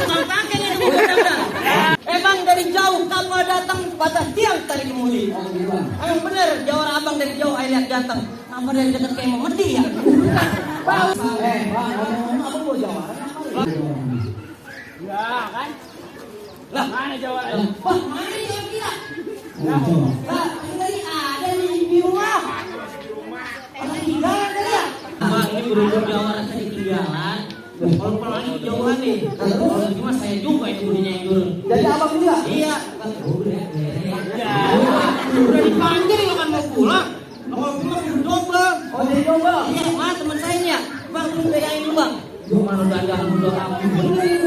tukang pakai nih benar-benar. Emang dari jauh kamu datang batas tiang tadi kemudi. Emang bener jawara abang dari jauh air lihat datang. Kamu dari dekat kayak mau mati ya. Bang, abang mau jawara. Ya kan? Lah, Mana jawara? Wah, mana jawara kita? Lah, ini ada di rumah. Ada tinggalan tadi ya? Bang, ini berhubung jawara tadi tinggalan. Kalau pelan jauhan nih. Kalau cuma saya juga ini bunyinya yang turun. Jadi abang juga? Iya. Udah dipanggil kan mau pulang. Kalau pulang double. Oh jadi double? Iya, teman saya nih ya. Bang, lu pegangin dulu bang. Gimana udah ada udah rapi bener.